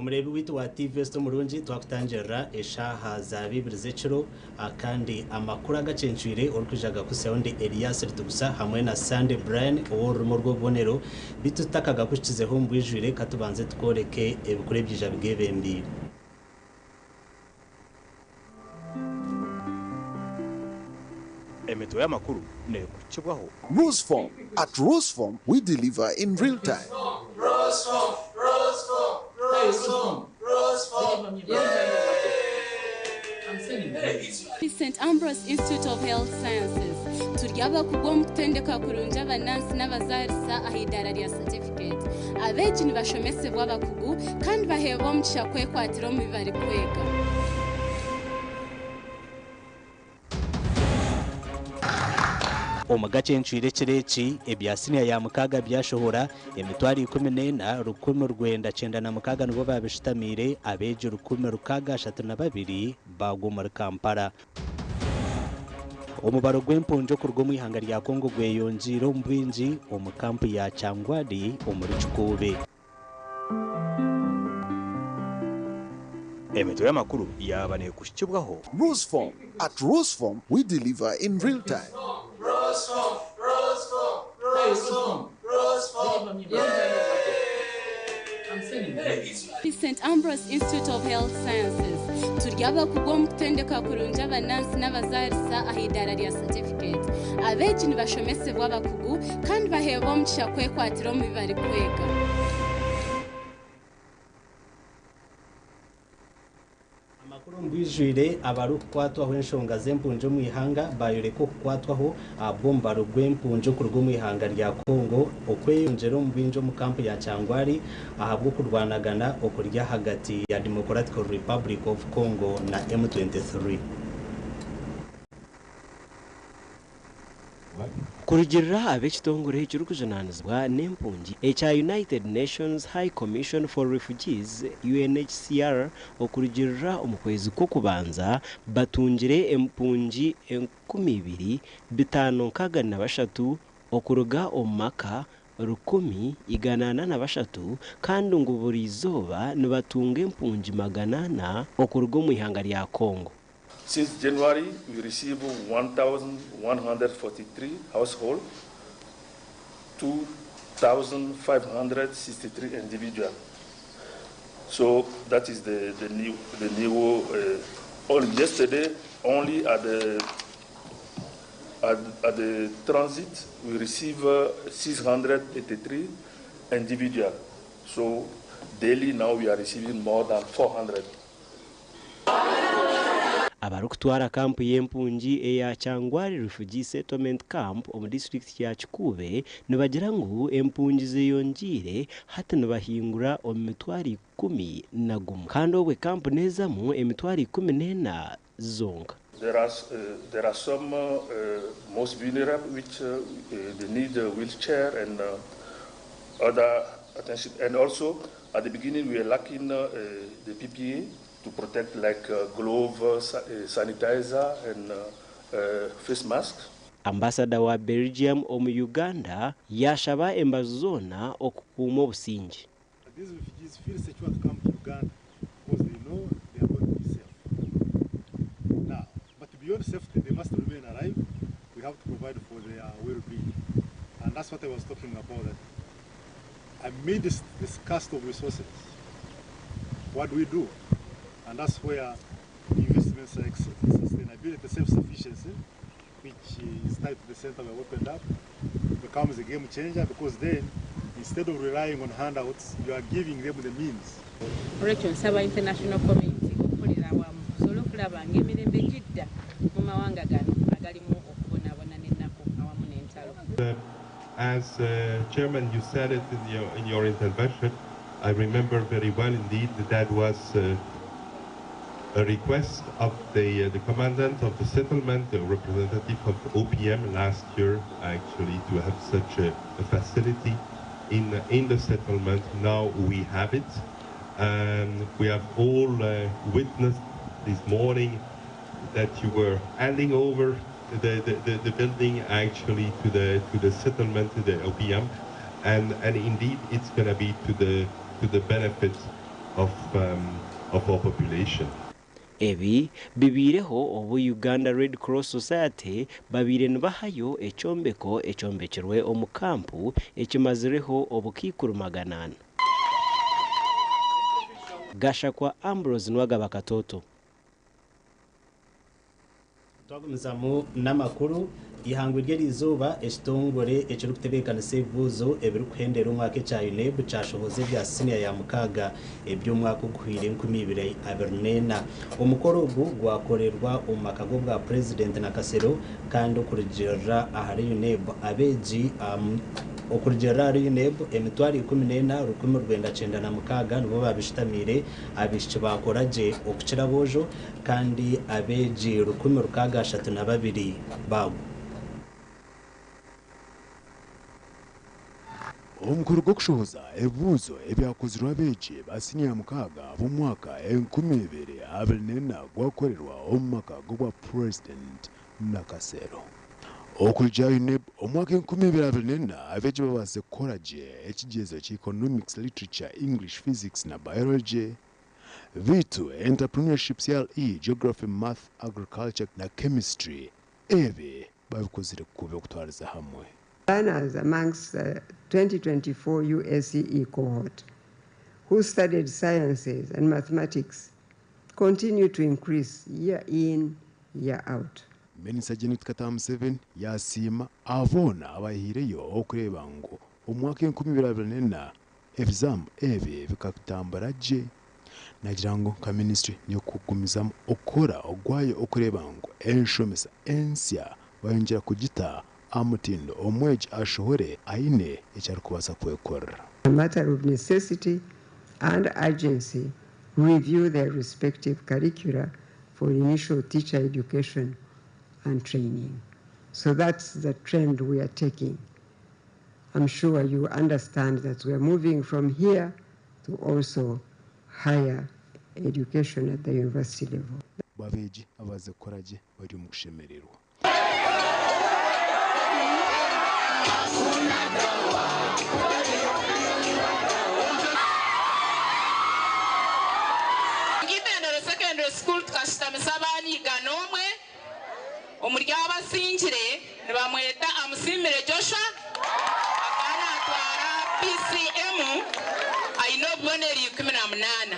Omureebi waitu wa TV West omurungi, twakutangirira eshaaha za bibiri z'ekiro kandi amakuru agacencwire orikwija kugakuhitsyaho ndi Elias Ritugusa hamwe na Sunday Brian ow'orurimi orw'obubonero. Beitu tutakagakuhikizeho omu bwijwire katubanze tukworeke ebikuru ebyija bigebembeire. Emitwe y'amakuru neekuhikibwaho. Rusform, At Rusform, we deliver in real time. St Ambrose Institute of Health Sciences turi abakugu omu kutendeka kurungi abanansi n'abazaarisa aha idaara rya certificate. Abeegi nibashomesibwa abakugu kandi baheebwa omugisha kwekwatira omu bi barikwega. Omu gacencwire ekiro eki, ebya siniya ya mukaaga byashohora, emitwaro 14, 996 nibo baabishutamiire, abeegi 1632 baagwa omuri Kampala. Omubaro gw'empungi okuruga omu ihanga rya Congo gweyongyeire omu bwingi omu kampu ya Kyangwali omuri Kikuube. Emitwe y'amakuru yaaba neekuhikibwaho. Rusform, At Rusform, we deliver in real time. St Ambrose Institute of Health Sciences turi abakugu omu kutendeka kurungi abanansi n'abazaarisa aha idaara rya certificate. Abeegi nibashomesibwa abakugu kandi baheebwa omugisha kwekwatira omu bi barikwega. Amakuru omu bwijwire abarikukwatwaho enshonga z'empungi omu ihanga bayoreka okukwatwaho ahabw'omubaro gw'empungi okuruga omu ihanga rya Congo okweyongyera omu bwingi omu kampu ya Kyangwali ahabw'okurwanagana okuri ahagati ya Democratic Republic of Congo na M23. Kurugiirira ab'ekitongore ekirikujunaanizibwa n'empungi ekya United Nations High Commission for Refugees, UNHCR, okurugiirira omu kwezi kw'okubanza batungire empungi 2563 okuruga omu maka 1403 kandi ngu buri izooba nibatunga empungi 400 okuruga omu ihanga rya Congo. Since January, we received 1,143 households, 2,563 individuals. So that is the new, only yesterday, only at the transit, we receive 683 individuals. So daily now we are receiving more than 400. Abarikutwara kampu y'empungi eya Kyangwali Refugee Settlement Camp omu disitulikiti ya Kikuube nibagira ngu empungi zeyongiire, hati nibahingura omu 11,000 kandi obwe kampu neezamu 14,000 zonka. There are some most vulnerable which they need a wheelchair and other attention. And also at the beginning we were lacking the PPE to protect, like glove, sanitizer and face mask. Ambasada wa Belgium omu Uganda yashaba embazu zoona okukuuma obusinge. These refugees feel secure to come to Uganda because they know they are going to be safe. Now, but beyond safety, they must remain alive. We have to provide for their well-being. And that's what I was talking about, that amidst this scarcity of resources, what do we do? And that's where investments like sustainability, self-sufficiency, which is tied to the center we opened up, becomes a game changer, because then instead of relying on handouts, you are giving them the means. Olwekyo nsaba international community okukolera awamu tusobole okulaba ng'emirembe gidda mu mawanga gano agalimu okubonaabona n'ennaku awamu n'entalo. As Chairman, you said it in your intervention. I remember very well indeed that that was a request of the commandant of the settlement, the representative of OPM last year, actually, to have such a facility in the settlement. Now we have it. We have all witnessed this morning that you were handing over the building actually to the settlement, to the OPM, and indeed it's going to be to the benefit of, um, of our population. Ebi bibaireho obu Uganda Red Cross Society babaire nibahayo ekyombeko ekyombekirwe omu kampu ekimazireho obukaikuru 400. Gashakwa Ambrose Nuwagaba Katoto. Twagumizamu n'amakuru, eihangwe ry'eriizooba ekitongore ekirikutebeekanisa ebibuuzo ebirikuhendera omwaka ekya UNEB kyashohoza ebya siniya ya mukaaga eby'omwaka oguhweire 2024. Omukoro ogu gwakorerwa omu maka g'obwa Purezidenti Nakasero kandi okurugiirira ahari UNEB abeegi Okurugiirira ahari UNEB, emitwaro 14, 996 nibo baabishutamiire, abaishiki baakora gye okukira aboojo kandi abeegi 1,632 baagwa. Omukoro gw'okushohoza ebibuuzo ebyakozirwe abeegi ba siniya mukaaga ab'omwaka 2024 gwakorerwa omu maka g'obwa Purezidenti Nakasero. Okurugira UNEB omwaka 2024 abeegi babaasize kukora gye ekigyezo kya Economics, Literature, English, Physics na Biology. Beitu Entrepreneurship, CLE, Geography, Math, Agriculture na Chemistry ebi babikozire kubi okutwariza hamwe. Learners amongst the 2024 UACE cohort who studied sciences and mathematics continue to increase year in, year out. Minisita Janet Kataha Museveni yasiima aboona abahiireyo okureeba ngu omwaka 2024 ebizaamu ebi bikatambura gye. Naagira ngu nka minisiture n'eyokugumizamu okukora ogwayo okureeba ngu enshomesa ensya bayongyera kugita aha mutindo omwegi ashohore aine eki arikubaasa kwekorera. A matter of necessity and urgency review their respective curricula for initial teacher education and training. So that's the trend we are taking. I'm sure you understand that we are moving from here to also higher education at the university level. Bo abeegi ababaasize kukora gye bari omu kushemererwa. Nka Itendero Secondary School tukashutamisa abaana 100 omuri abo abasingire nibamweta Amusiimire Joshua akaba natwara PCM aine obubonero 18.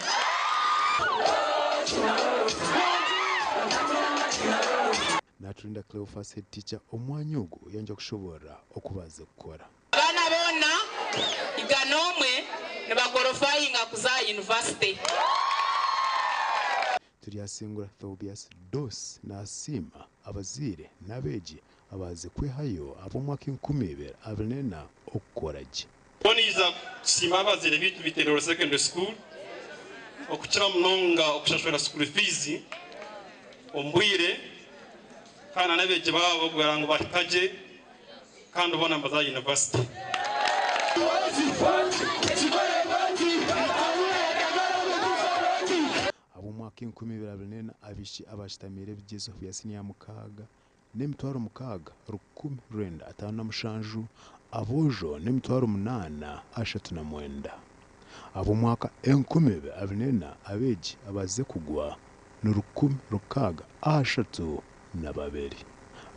Naturinda Cleophas head teacher omwanya ogu yangya kushoboorora oku baaze kukora. Abaana boona 100 nibakorofayinga kuza aha yunivasite. Turyasingura Thobias Dos nasiima abazaire n'abeegi abaaze kwehayo ab'omwaka 2024 okukora gye. Mboneiza kusiima abazaire baitu ba Itendero Secondary School okukira munonga okushashura school fees omu bwire kandi na n'abeegi baabo kugira ngu bahika gye kandi boona nibaza aha yunivasite. Ab'omwaka 2024 abaishiki abashutamiire ebigyezo bya siniya mukaaga n'emitwaro mukaaga rukumi rwenda ataano na mushanju, aboojo n'emitwaro munaana ashatu na mwenda. Ab'omwaka 2024 abeegi abazize kugwa ni 1632.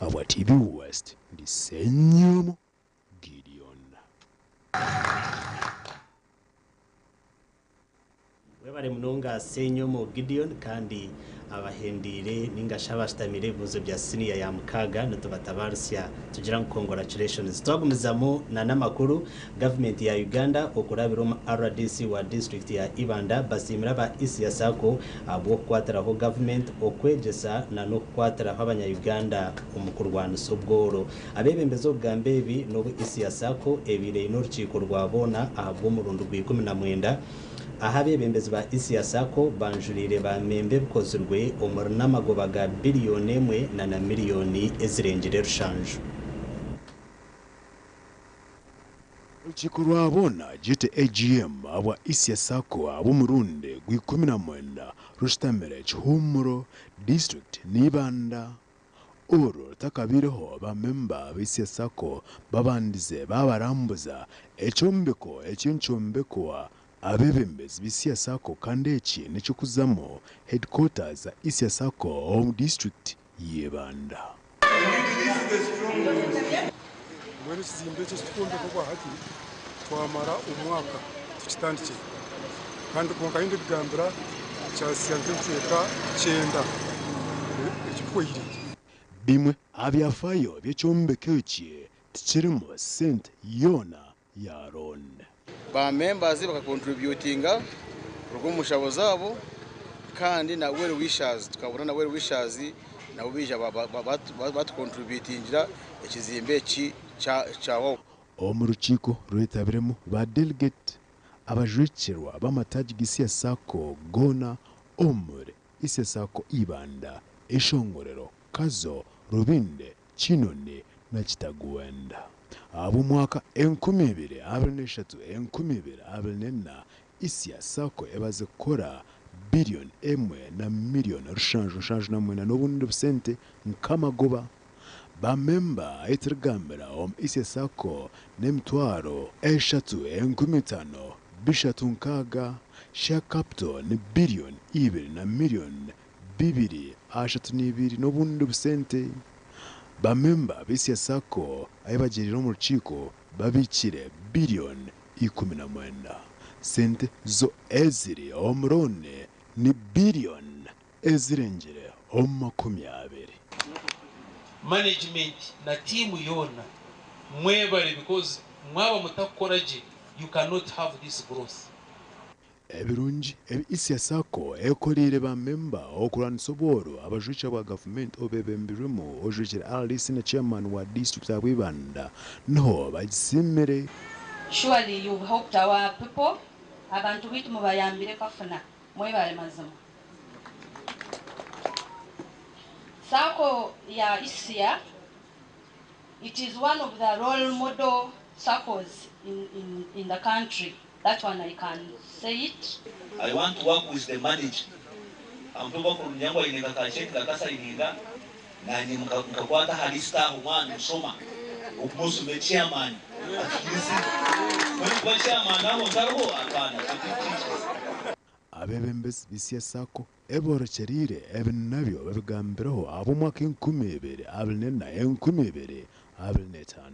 Ahabwa TV West, ndi Ssenyomo Gideon. Webare munonga Ssenyomo Gideon kandi abahendeire ninga shi abashutamiire ebibuuzo bya siniya ya mukaaga nitubatabarutsya tugira ngu congratulations. Twagumizamu na n'amakuru, gavumenti ya Uganda okurabira omu rdc wa disiturikiti ya Ibanda basiimire aba Isia Sacco ahabw'okukwatiraho gavumenti okwegyesa na n'okukwatiraho abanya Uganda omu kurwanisa obworo. Abeebembezi okugamba ebi n'obu Isia Sacco ebaire eine orukiiko rwa boona ahabw'omurundi gwa 19 Aha abeebembezi ba Isia Sacco banjuriire ba memba ebikozirwe omuri n'amagoba ga biriyoni emwe na na miriyoni ezirengire rushanju. Orukiiko rwa boona gyete AGM ahabwa Isia Sacco ahabw'omurundi gwa 19 rushutamire Kihumuro disiturikiti n'Ibanda. Oru rutakabaireho ba memba ba Isia Sacco babandize babarambuza ekyombeko ekiri nikyombekwa. Abeebembezi b'Isia Sacco kandi eki n'eky'okuzamu headquarters za Isia Sacco omu disiturikiti y'Ibanda. Mbwenu ekizimbe eki ekirikwombekwa obwahati twamara omwaka tukitandikire kandi kwonka ahi ndikugambira kyahitsya nk'ebicweka kyenda ekihweire. Bimwe aha byafaayo by'ekyombeko eki tikirimu sente yoona ya loan. Ba members baka contributinga kuruga omu nshabo zaabo kandi na well wishers tukabona na well wishers nabo baija batu contributingira ekizimbe eki kyahwaho. Omu rukiiko rwetabiremu ba delegate, abajwekyerwa b'amataagi g'Isia Sacco goona omuri Isia Sacco Ibanda, Ishongorero, Kazo, Rubindi, Kinoni na Kitagwenda. Ahabw'omwaka 2023, 2024, Isia Sacco ebaze kukora biriyoni emwe na miriyoni rushanju nshanju na mwenda n'obundi busente nk'amagoba. Ba memba ahi turikugambira omu Isia Sacco n'emitwaro eshatu enkumi itano bishatu nkaaga, share capital ni biriyoni ibiri na miriyoni bibiri ashatu n'ibiri n'obundi busente. Ba memba b'Isia Sacco ahi bagyereire omu rukiiko babiikire biriyoni 19. Sente zo eziri omu looni ni biriyoni ezirengire omu 20. Management na team yoona mwebare because mwaba mutakukora gye you cannot have this growth. Ebirungi ebi Isia Sacco ekoreire ba memba okurwanisa obworo, abajwekye ba gavumenti obebembirwemu ojwekyere RDC na chairman wa disiturikiti ahabwa Ibanda niho bagisiimire. Surely you've helped our people, abantu baitu mubayambire kafuna, mwebare mazima. Sacco ya Isia, it is one of the role model SACCOs in the country, that one I can say it. I want to work with the manager. Amuntu bakurumya ngu aine ka cheque kakasayininga nanye nkakwata aha list aho mwana nsoma okumusome chairman akirize kuba chairman aho ntariho apana. Abeebembezi b'Isia Sacco eborekyereire ebi nabyo babigambireho ahabw'omwaka 2024, 2025.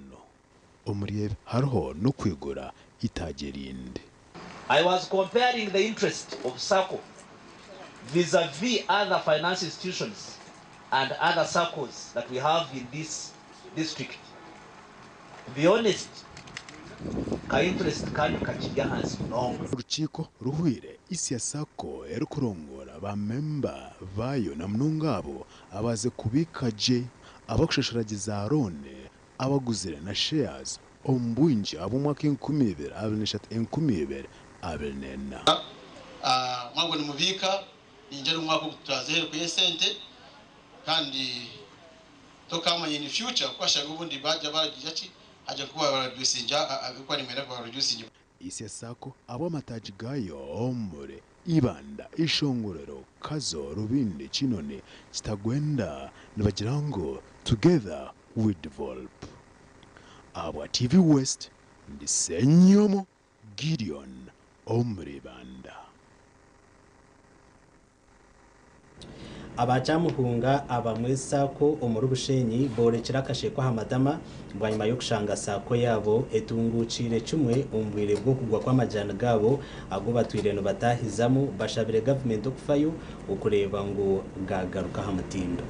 Omuri ebi hariho n'okwigura itaagi erindi. I was comparing the interest of SACCO vis-a-vis other finance institutions and other SACCOs that we have in this district. To be honest, ka interest kanyu kakiri ahansi munonga. Orukiiko ruhwire Isia Sacco erikurongora ba memba baayo na munonga abo abaze kubiika gye, abarikushashura gye za looni, abaguzire na shares omu bwingi ahabw'omwaka 2023, 2024. Mwabwo nimubiika ninjya omwaka ogu turazehere esente kandi tokamanya in future kwashanga obundi bajya baragira ki hajya kuba barareducinga kuba nimwenda kuba reducinga. Isia Sacco ab'amataagi gaayo omuri Ibanda, Ishongorero, Kazo, Rubindi, Kinoni, Kitagwenda nibagira ngu together we develop. Ahabwa TV West, ndi Ssenyomo Gideon omuri Ibanda. Abakyamuhunga abamwe SACCO omuri Bushenyi borekire akasheko aha matama bwanyima y'okushanga SACCO yaabo etungukiire kimwe omu bwire bw'okugwa kw'amajani gaabo agu batwire nibatahizamu. Bashabire gavumenti okufayo okureeba ngu gagaruka aha mutindo.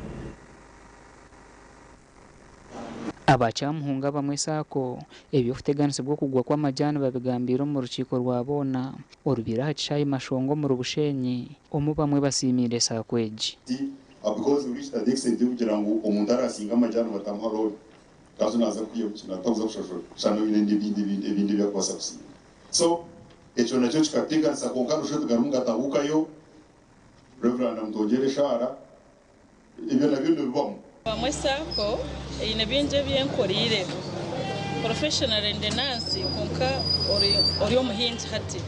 Abakyamuhunga bamwe SACCO ebyokuteganisibwa okugwa kw'amajani babigambiire omu rukiiko rwa boona orubiire aha kishaayi Mashongo omuri Bushenyi, omu bamwe basiimiire SACCO egi. Because we reached an extent kugira ngu omuntu arasinga amajani batamuha loan kazo naza kuyemukina atabuza kushashura shana ibindi ibindi ibindi ibindi byakubaasa kusinga. So ekyo nakyo kikateganisa, konka rusho tugarumu gatabukayo. Reverend amutongere eshara, ebyo nabyo nibibamu. Bamwe SACCO eine bingi ebyenkoriire. Professional ndi nurse, konka ori omuhingi. Hati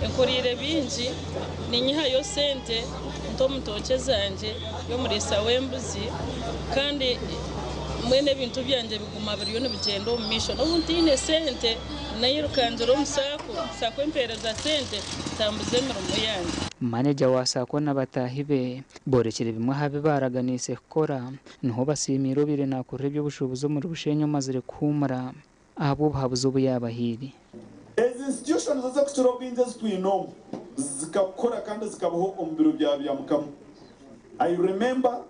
enkoriire bingi, ninyihayo sente nta omu ntookye zangye y'omuriisa w'embuzi kandi Mbwenu ebintu byangye biguma biriyo nibigyenda omu maisho. N'obu ntaine sente, nairukangira omu saako, saako empeereza sente ntambuza emirimo yangye. Maneja wa saako na bataahi be boorekire bimwe aha bi baaraganiise kukora. Niho basiimiire obaire naakurira eby'obushuubuzi omuri Bushenyi omazire kuhuumura ahabw'obuhabuzi obu yaabahaire. Ezi institutions ezikukira obwingi ezi twine omu zikakora kandi zikabaho omu biro bya Byamukama. I remember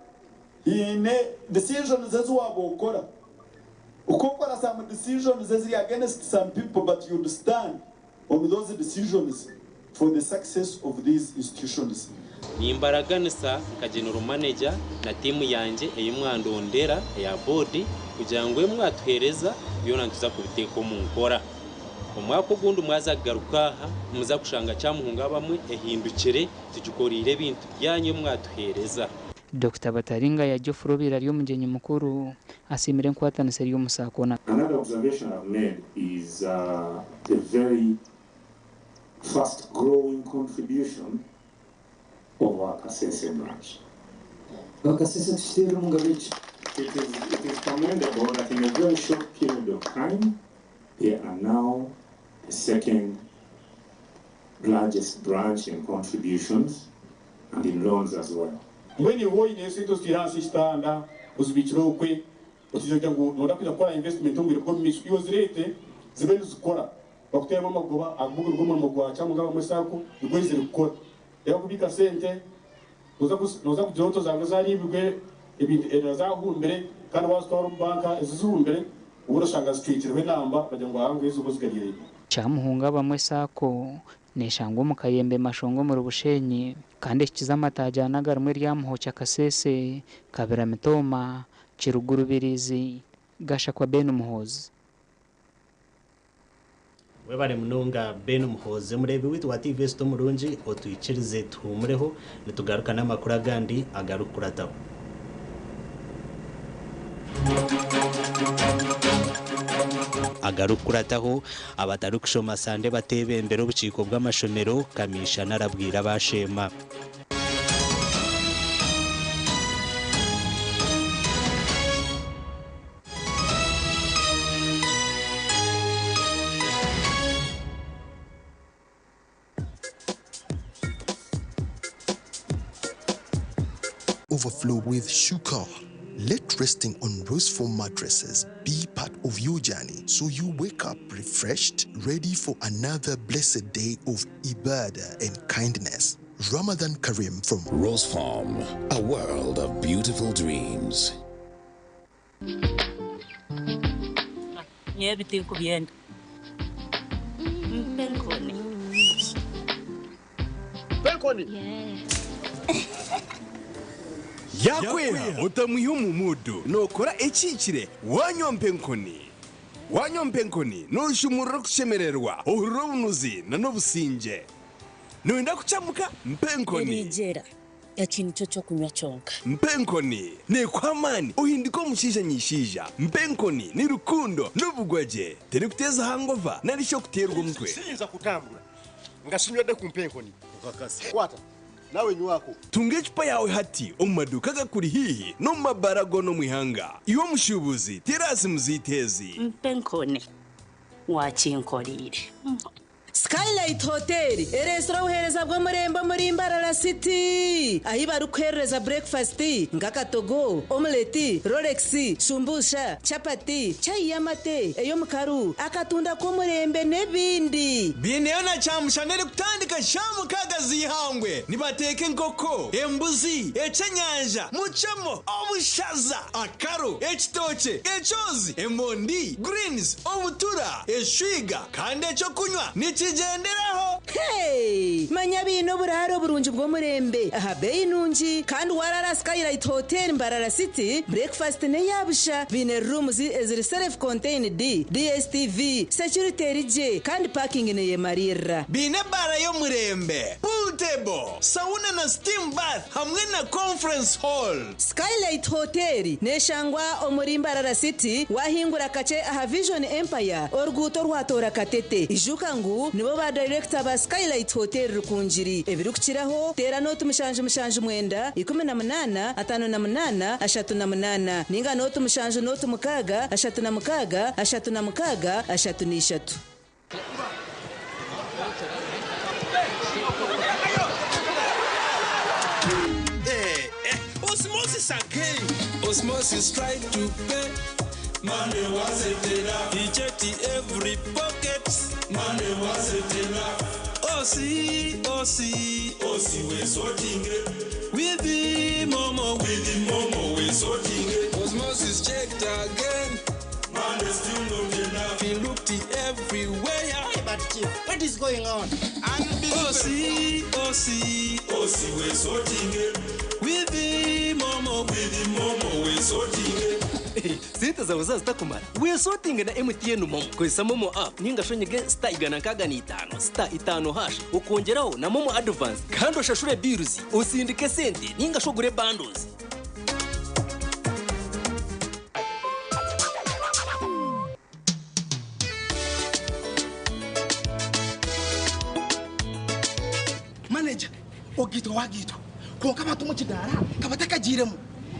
haine decisions ezi waaba okora, okokora some decisions eziri against some people but you'd stand on those decisions for the success of these institutions. Nimbaraganisa nka General Manager na tiimu yangye ei mwandondera eya boodi kugira ngu ebi mwatuheereza byona nituza kubiteeka omu nkora. Omwaka ogundi mwaza kugaruka aha nimuza kushanga Kyamuhunga abamwe ehindukire tugikoreire ebintu byanyu ebi mwatuheereza. Dokita Bataringaya Geoffrey obaire ari omugyenyi mukuru asiimire enkwatanisa eri omu saako na. Another observation I've made is the very fast growing contribution of our Kasese branch. Bakasese tushiteera omu ngaro egi. It is commendable that in a very short period of time, they are now the second largest branch in contributions and in loans as well. Mbwenu iwe oine esente ozitaire ahansi y'ekitanda, ozibiikire okwe, otiija kugira ngu nooyenda kwija kukora investment omu bwire bw'omumaisho, iwe ozireete zibe nizikora, bakuteeremu amagoba ago guri omurimo gwa Kyamuhunga Abamwe Sacco nigwo oizire kukora. Reeba kubiika sente, nooza kugira oti ozange zaariibirwe, ebintu endala zaahumbire kandi waazitwara omu banka ezi zihumbire obundi oshanga zicwekireho enamba bagira ngu aa ngu ezi ozigaryireyo. Kyamuhunga Abamwe Sacco neeshangwa omu Kayembe Mashonga omuri Bushenyi kandi ehikize amataagi ana agarimu erya Muhokya Kasese, Kabira Mitooma, Kirugu Rubirizi, Gashakwa Ben Muhoozi. Webare munonga Ben Muhoozi. Omureebi waitu wa TV Esita omurungi otwikirize tuhuumureho nitugaruka n'amakuru agandi agarikukurataho. Agarikukurataho, Abatarikushoma Sande bateebembera obukiiko bw'amashomero, Kamiishana arabwira abaasheema. Overflow with Shukar. Let resting on Rose Foam mattresses be part of your journey so you wake up refreshed, ready for another blessed day of ibadah and kindness. Ramadan Kareem from Rose Farm, a world of beautiful dreams. Nyowe ebi tinkubyenda. Mpa enkoni. Mpa enkoni. Yakwera otamwiha omu muudu nookora ekihikire waanywa mpa enkoni. Waanywa mpa enkoni nooshumurura okushemererwa, ohurira obunuzi n'obusingye. Nooyenda kucamuka? Mpa enkoni. Erigyera, eki nikyo ky'okunywa kyonka. Mpa enkoni neekuha amaani ohinduke omushaija nyishaija. Mpa enkoni ni rukundo n'obugwagye. Terikuteeza hangova nari shi okuteerwa omutwe. Siyinza kutambura nga sinywedde ku mpa enkoni. Kwata nawe nywako. Tunga ecupa yaawe hati omu maduuka agakuri haihi n'omu mabaara goona omu ihanga. Iwe omushuubuzi, teera aha simu zaitu ezi. Mpa enkoni wakinkoreire. Skylight Hotel ereetsire obuheereza bw'omurembe omuri Mbarara City ahi barikuheerereza burekifasiti nk'akatogo, omuleti, rolex, shumbusha, chapati, chai y'amate, ey'omukaru, akatunda k'omurembe n'ebindi. Baineyo na kyamushana erikutandika shaaha mukaaga z'eihangwe. Nibateeka enkoko, embuzi, eky'enyanja, mucemo, obushaza, akaru, ekitookye, ekyozi, emondi, greens, obutura, eshwiga kandi eky'okunywa nikigyenderaho. Hey! Manya baine oburaaro burungi bw'omurembe aha beeyi nungi kandi waraara Skylight Hotel Mbarara City, breakfast n'eya busha. Baine rooms eziri self contained, DSTV, security eri gye kandi parking neyemariirira. Baine ebaara y'omurembe, pool table, sauna na steam bath hamwe na conference hall. Skylight Hotel neshangwa omuri Mbarara City wahingura kakye aha Vision Empire oruguuto orwatoora Katete. Ijuka ngu Nibo ba dayirekita ba Skylight Hotel Rukungiri. Ebirikukiraho, teera nooti 779 18 58 38 ninga nooti 7 nooti 6 36 36 33. Eh, eh, osmosis again. Osmosis tried to pay. Money wasn't enough. He checked every pocket. Money wasn't enough. Osi, Osi, Osi, we're sorting it. With the momo, with the momo, we're sorting it. Osmosis checked again. Money still not enough. He looked everywhere. Hey, but chief, what is going on? Osi, Osi, Osi, we're sorting it. With the momo, with the momo, we're sorting it. Sente zawe zazitakumara wesotinge na MTN MoMo. Kozesa MoMo app ninga shonyege *165 *5# ukongeraho na MoMo advance kandi oshashure bills, usindike sente ninga shogure bundles. Manager ogitwa wagitwa konka abantu mukidara kabatakagiremu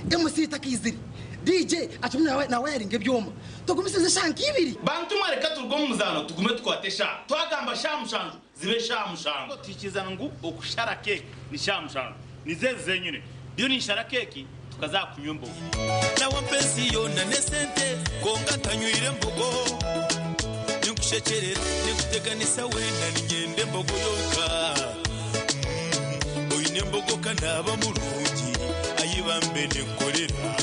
MC takizire DJ atumwe nawe nawe yaringa ebyoma tugumisize shanka ibiri. Bantu mwareka turugo mu muzano tugume tukwate sha twagamba sha mushanju zibe sha mushanju tukizana ngu okushara keki ni sha mushanju nizeze zenyine dio ni shara keki tukazakunywa embogo. Nawe mpensi yona nesente konka ntanywire embogo ninkushekerera ninkuteganisa wena ningenda embogo yoka oine embogo kanaba murungi ayibambe nenkorera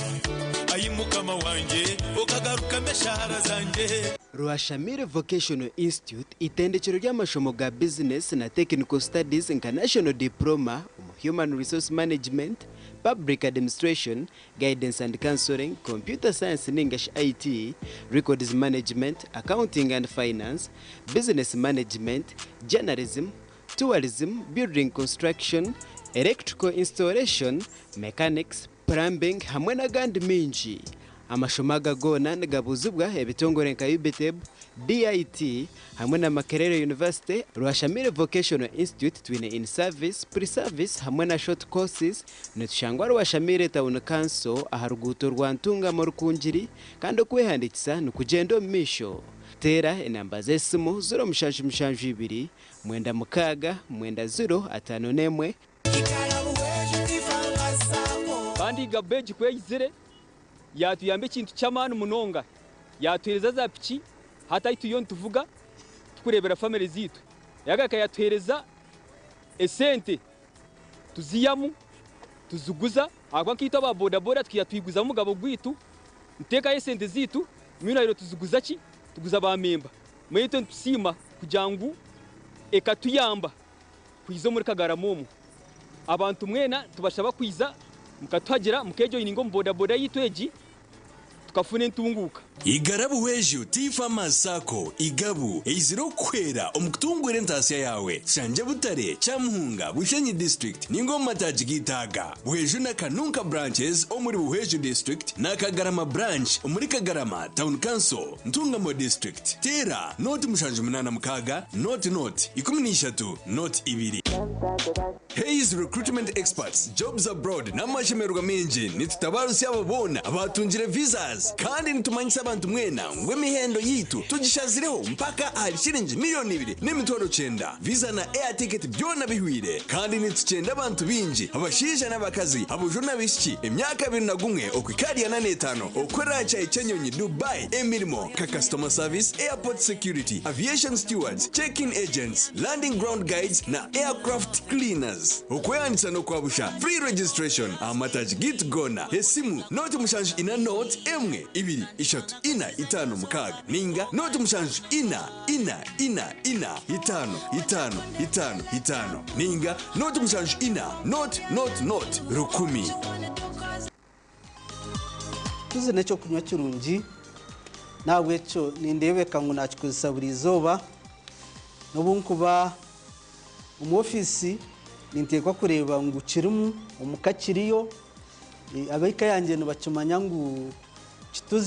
ayimukama wanje okagaruka meshahara zanje. Rwashamire Vocational Institute, itendekero ry'amashomo ga business na technical studies nka National Diploma omu Human Resource Management, Public Administration, Guidance and Counseling, Computer Science ningash IT, Records Management, Accounting and Finance, Business Management, Journalism, Tourism, Building Construction, Electrical Installation, Mechanics, Plumbing hamwe n'agandi mingi. Amashomo aga goona nigabuzibwa ebitongore nka UBTEB, DIT hamwe na Makerere University. Rwashamire Vocational Institute twine in service, pre-service hamwe na short courses. Nitushangwa Rwashamire Town Council aha ruguuto rwa Ntungamo Rukungiri kandi okwehandikisa nikugenda omu maisho. Teera enamba z'esimu 0772 96 90 51. Kandi gabeji kweyizire yatuyamba ekintu ky'amaani munonga, yatuhereza za piki hatayi tuyo nituvuga tukurebera family zitu, yagaka yatuhereza esente tuziyamu tuziguza akwa nkitwa aba bodaboda tukiyatwiguza mugabo gwitu nteka esente zitu mwinahiro tuziguza ki tuguza ba memba mwitwe ntusima kugira ngu ekatuyamba kwiza muri Kagarama. Abantu mwena tubashaba kwiza mukatuhagira mukejoyininga omu bodaboda yitu egi tukafuna entunguka. Igarabu weju Tea Sacco igabu eizire okuhwera omu kutungura entasya yawe. Shanje Butare, Kyamuhunga, Bushenyi district ninga omu mataagi g'itaaga. Buhweju na Kanunka branches omuri Buhweju district na Kagarama branch omuri Kagarama town council, Ntungamo district. Teera 0786 00 13 02. Hayes Recruitment Experts, Jobs Abroad n'amashemererwa mingi nitutabarusya abo boona abatungire visas kandi nitumanyisa abantu mwena ngu emihendo yitu tugishazireho mpaka ahari shiringi 2,900,000. Visa na air ticket byona bihwire kandi nitukyenda abantu bingi, abashaija n'abakazi, abujo n'abishiki, emyaka 21 okwikariya na n'etaano okorera kyayi ky'enyonyi Dubai. Emirimo ka customer service, airport security, aviation stewards, check-in agents, landing ground guides na aircraft cleaners. Okweyandisa n'okwabusha, free registration. Amataji gitu gona esimu 074 0 1 2 3 4 5 6 ninga 074 4 4 4 5 5 5 5 ninga 074 0 0 0 10. Tuzi n'ekyokunywa kirungi nahabwekyo nindeebeka ngu nakikozesa buri izooba n'obu nkuba omu ofiisi ninteekwa kureeba ngu kirimu omuka kiriyo. Ab'eka yangye nibakimanya ngu kituzi.